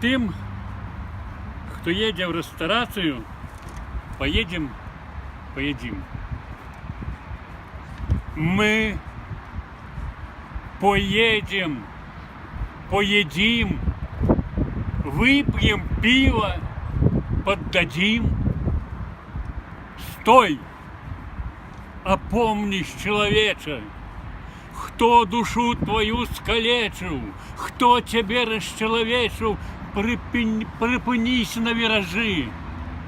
Тым, хто едзе ў рэстарацыю, поедем, поедим. Мы поедем, поедим, выпьем пиво, поддадим. Стой! Опомнись, чалавеча, хто душу твою скалечыў, хто цябе расчалавечыў, прыпынісь на віражы.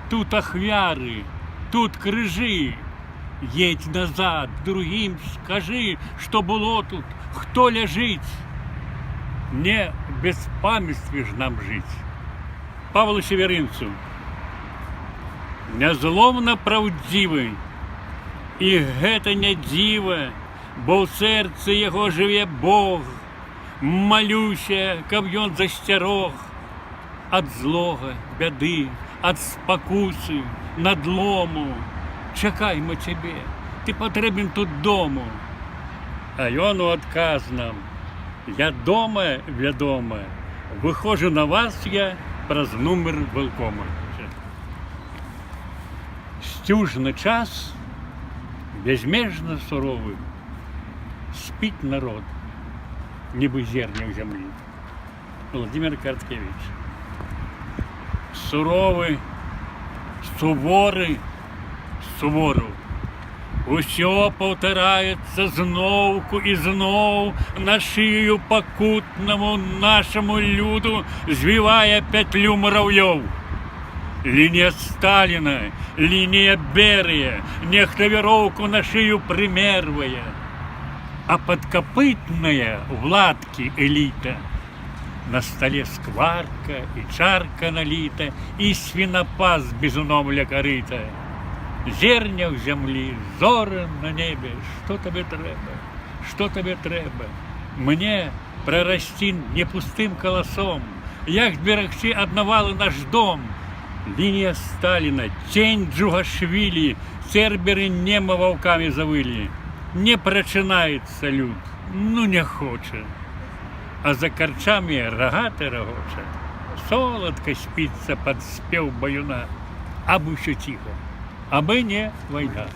Тут ахвяры, тут крыжы. Едь назад, другім скажы, што было тут, хто ляжыць. Не в беспамятстве ж нам жыць. Павлу Севярынцу. Нязломна праўдзівы. І гэта не дзіва, бо ў сэрцы яго жыве Бог. Малюся, каб ён засцярог ад злога, бяды, ад спакусы, надлому. Чакаймо цябе, ты патрэбен тут дому. А ён у адказ нам: «Я дома, вядома, выходжу на вас я праз нумар велкома». Сцюжны час, бязмежна суровы, спіць народ, нібы зерне ў зямлі. Владимир Караткевич. Суровы, суворы, сувораў. Усё паўтараецца зноўку і зноў, на шыю пакутнаму нашаму люду звівае пятлю мураўёў. Лінія Сталіна, лінія Берыя, нехта вяроўку на шыю прымервае. А падкапытная в латкі эліта. На стале скварка і чарка наліта, і свінапас з бізуном ля карыта. Зерня ў зямлі, зоры на небе, што табе трэба, што табе трэба? Мне прарасці не пустым каласом, як зберагчы ад навалы наш дом. Лінія Сталіна, цень Джугашвілі, церберы нема ваўкамі завылі. Не прачынаецца люд, ну не хоча. А за карчамі рагаты рагоча. Соладка спіцца пад спеў баюна, абы ўсё ціха, абы не вайна.